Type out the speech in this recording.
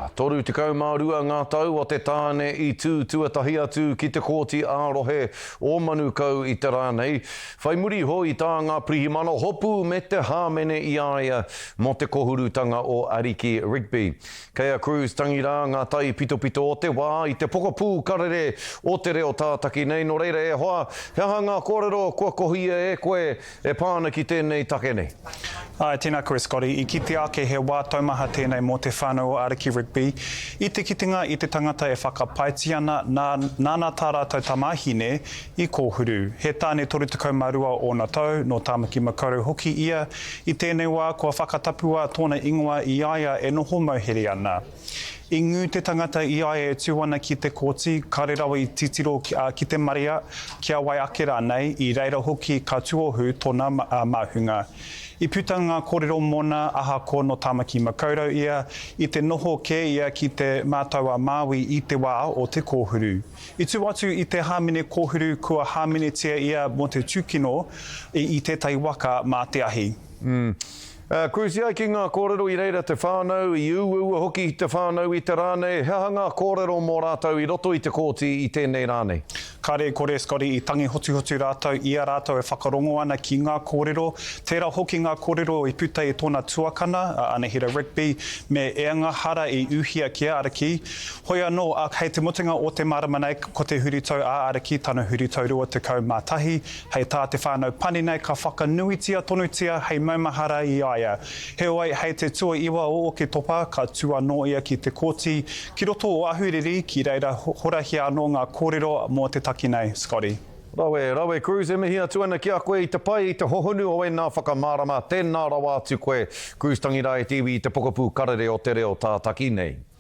Tangiroa, 32 ngā tau o te tāne i tū tuatahi atu ki te Kōti ā-Rohe o Manukau i te rā nei, whai muri iho i tā ngā pirihimana hopu me te hāmene i a ia mō te kohurutanga o Ariki Rigby. Kei a Cruz Tangirā ngā taipitopito o te wā i te pokapū karere o te reo tātaki nei, nō reira e hoa, he aha ngā kōrero kua kohia e koe E pā ana ki tēnei take nei. Āe, tēnā koe Scotty. I kitea ake he wā taumaha tēnei mō te whānau o Ariki Rigby. I te kitenga i te tangata e whakapaetia ana, nā, nāna tā rātou tamāhine i kōhuru. He tāne 32 ōna tau, nō Tāmaki Makaurau hoki ia. I tēnei wā, kua whakatapua tōna ingoa i a ia e noho mauhere ana. I ngū te tangata i a ia e tū ana ki te kōti, kāore rawa i titiro ki te marea, ki a wai ake rānei, i reira hoki ka tuohu tōna māhunga. I puta ngā kōrero mōna ahakoa nō Tāmaki Makaurau ia, i te noho kē ia ki Te Mātau-a-Māui i te wā o te kōhuru. I tū atu i te hāmene kōhuru kua hāmenetia ia mō te tūkino i tētahi waka mā te ahi. Cruz, I ai ki ngā kōrero i reira te whānau, i uaua hoki te whānau i te rā nei, he aha ngā kōrero mō rātou i roto i te kōti i tēnei rā nei? Kāre i kore, Scotty, i tangi hotuhotu rātou i a rātou e whakarongo ana ki ngā kōrero, tērā hoki ngā kōrero i puta i tōna tuakana, a Anahera Rigby, me ea ngā hara i uhia ki a Ariki. Hoi anō, ā, hei te mutunga o te marama nei, ko te huritau a Ariki, tana huritau 21, Hei tā te whānau pani nei ka whakanuitia tonutia hei maumahara i a ia. Heoi, hei te tuaiwa o Oketopa ka tū anō ia ki te kōti, ki roto o Ahuriri, ki reira horahia anō ngā kōrero mō te taki nei, Scotty. Rawe, rawe Cruz, e mihi atu ana ki a koe i te pai, i te hohonu o ēnā whakamārama, tēnā rawa atu koe, Cruz Tangirai e te iwi i te pokapū karere o te reo tātaki nei.